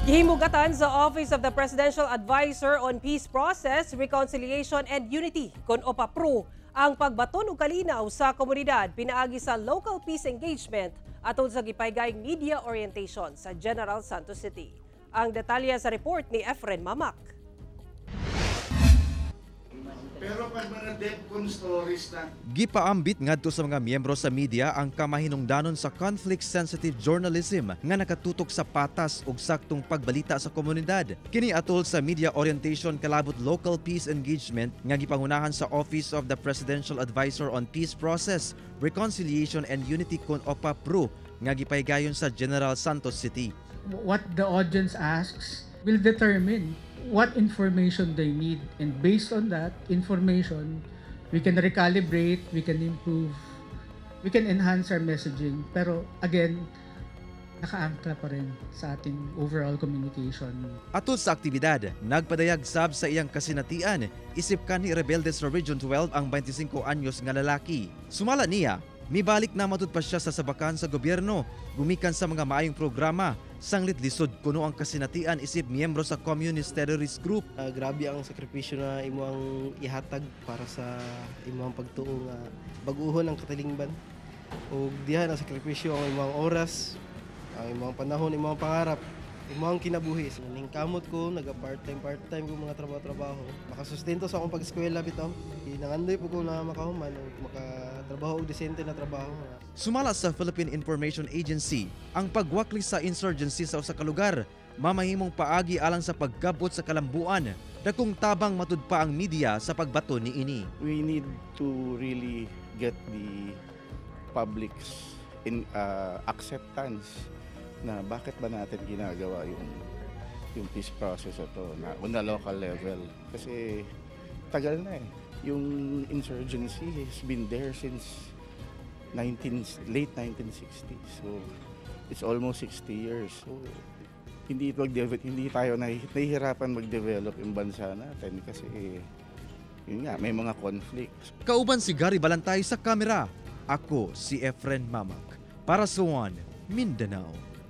Gihimugatan sa Office of the Presidential Advisor on Peace Process, Reconciliation and Unity kon OPAPRU ang pagbaton og kalinaw sa komunidad pinaagi sa local peace engagement atol sa gipaygayng media orientation sa General Santos City. Ang detalye sa report ni Efren Mamak. Pero pag mga DEFCON stories na Gipaambit ngadto sa mga miyembro sa media ang kamahinungdanon sa conflict-sensitive journalism nga nakatutok sa patas ug saktong pagbalita sa komunidad. Kini atol sa media orientation kalabot local peace engagement nga gipangunahan sa Office of the Presidential Advisor on Peace Process, Reconciliation and Unity kon OPAPRU nga gipaygayon sa General Santos City. What the audience asks will determine what information they need, and based on that information we can recalibrate, we can improve, we can enhance our messaging. Pero again, nakaangkla pa rin sa ating overall communication. Atol sa aktibidad, nagpadayag sab sa iyang kasinatian, isip kanhi rebelde sa Region 12 ang 25 anyos nga lalaki. Sumala niya, mibalik na matud pa siya sa sabakan sa gobyerno, gumikan sa mga maayong programa, sanglit lisod kuno ang kasinatian isip miyembro sa Communist Terrorist Group. Grabe ang sakripisyo na imo ang ihatag para sa imong pagtuo nga bag-uhon ang katilingban. Ug diha na sakripisyo ang imong oras, ang imong panahon, imong pangarap, imong kinabuhi. So, ningkamot ko, naga part-time part-time ko mga trabaho-trabaho. Makasustento sa akong pag-eskwela bitaw. Nangandoy po ko na makahuman ug makatrabaho og desente na trabaho. Sumala sa Philippine Information Agency, ang pagwakli sa insurgency sa usa ka lugar mamahimong paagi alang sa pagkabot sa kalambuan. Dakong tabang matud pa ang media sa pagbato niini. We need to really get the public's acceptance na bakit ba natin ginagawa yung peace process ito na on the local level, kasi tagal na eh. Yung insurgency has been there since 19 late 1960s, so it's almost 60 years. So hindi tayo nahihirapan mag-develop yung bansa natin kasi yun nga, may mga conflicts. Kauban si Gary Balantay sa kamera. Ako si Efren Mamak. Para sa One, Mindanao.